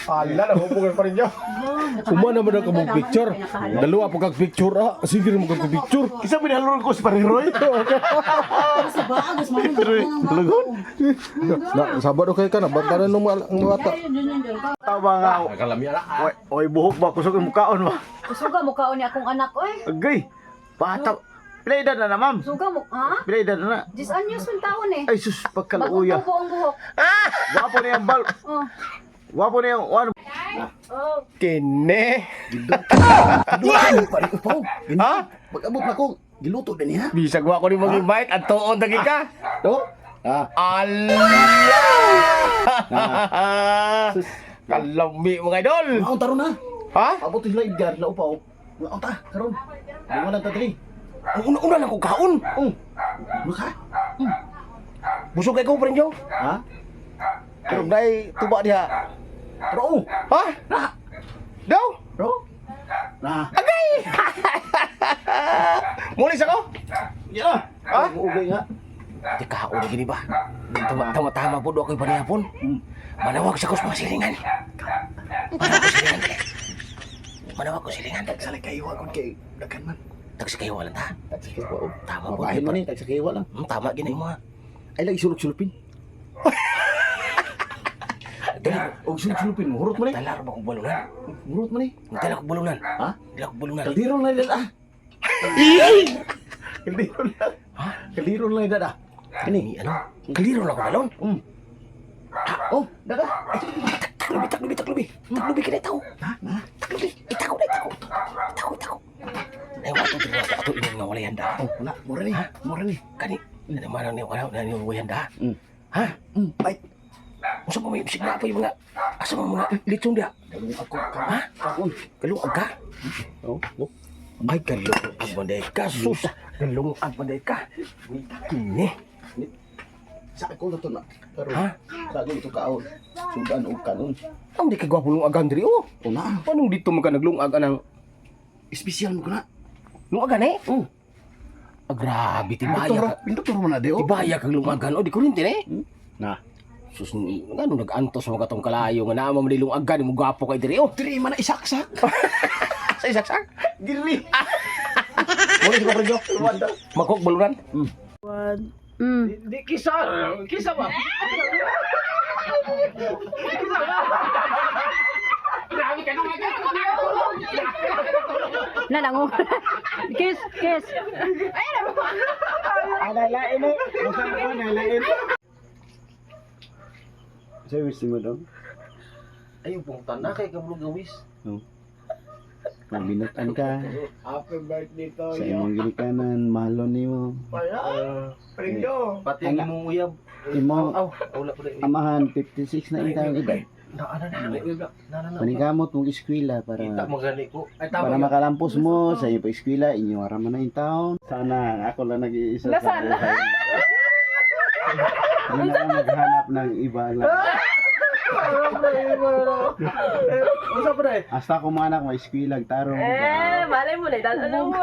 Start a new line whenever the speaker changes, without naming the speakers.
Ala, nahubugan pa rin niya.
Uma naman ang kamong picture. Dalawa pa kag picture ah. Sige mo kag picture.
Isa pinahalurong ko si Paring Roy.
Lugon. Na sabado kay ka na bantaran ng mga ang bata.
Tama nga. Oy, oy, buhok ba? Kusog ang mukaon ba?
Kusuga mo kaon ni akong anak oy.
Agay. Bata. Pila edad na na, ma'am?
Suga mo, ha?
Pila edad na na?
10 anyos man taon eh.
Ay, sus,
Bagong
pagkaluya.
tubo ang buhok.
Wapo na yung bal.
Oh.
Wapo na yung one.
Oh.
Kene. Ha?
Pag-abot na ko, giluto din niya.
Bisag wa ko ni mag-invite. At tuon tagi ka.
To? Ah,
Allah! Kalami mga idol.
maon taron na.
Ha?
Abot sila Edgar, lao pa oh. Maon ta, karon. Wala ta diri.
Ang una-una lang ko kaon.
Oh. Maka?
Busog kay ko, Prenjo.
Ha?
Pero dai tuba diha.
Ro.
Ha? Daw?
Ro. Na.
Agay! Muli sa ko?
Ya.
Ha?
Ugay nga.
Di kaon na gini ba? Tama tama tama po do ako'y panihapon. Manawag sa ko sa mga silingan. Manawag ko silingan dali. Manawag ko silingan.
Tagsala kayo akon kay daghan man.
Tagsi kayo walang ta.
Tagsa kayo oh.
Tama po.
Mabahin man ni, tagsa kayo lang.
Tama gini mo ha.
Ay lagi sulok-sulupin.
Dala,
Og sulok-sulupin mo, hurot man ni.
dala ba kong balunan?
Hurot man ni.
Dala kong balunan.
Ha?
Dala kong balunan.
Kaldero na dada. Kaldero na.
Ha?
Kaldero na dada.
Ini ano? Kaliro na ko balon.
Oh, dada.
Taklubi, taklubi, taklubi. Taklubi kini tao.
Ha? Na.
Taklubi. Itako na itako. Itako, itako. Nay wato diri wato ato ingon nga walay handa.
Oh, wala. Mura ni. Mura ni.
Kani ano man ang wala na ni walay handa. Ha?
Ay,
Unsa pa may signa pa yung mga asa man mga litson dia?
dalawang ako ka.
Ha?
Kaon.
Kalungag ka?
Oh, oh.
Ay, kalungag man day ka. Sus, kalungag man day ka. Kini.
Sa ako na to na. Karon.
Ha?
Sa ako ito kaon. Sudan og kanon.
Ang di kay gwapo lungagan diri oh.
O na.
Anong dito man ka naglungag anang
Espesyal mo ko na.
lungagan eh?
Oh.
Ah, grabe tibaya
Pindot
ka.
pindot man na di oh.
Tibaya kag lungagan oh di kuryente eh.
Na.
Sus, ngano nag-antos mga katong kalayo nga naa man lungagan mo gwapo kay diri oh.
Diri man na isaksak.
Sa isaksak.
Diri.
Muli sa kapredyo. Makok baluran.
Di kisa, kisa ba?
Na lang oh. Kiss, kiss.
Analain eh. Masa mo analain. Sa wish mo dong.
Ayun pong tanak kay kabulog gawis.
Magbinutan ka
Happy birthday to
sa imong ginikanan, mahalon nimo.
Pringgo.
Pati ang imong uyab.
Imo
Aw, wala pa rin.
amahan 56 na intang edad.
Na ana na. Na na na.
Paningkamot mong eskwela para
Kita magani ko. Ay tama.
para makalampos mo sa iyong pag-eskwela, inyo ara man na in town. Sana ako lang nag-iisa sa buhay. Hindi na ako maghanap ng iba lang.
Unsa pa dai?
Hasta ko mga anak, may eskwela, tarong.
Eh, malay mo na, dalawa mo.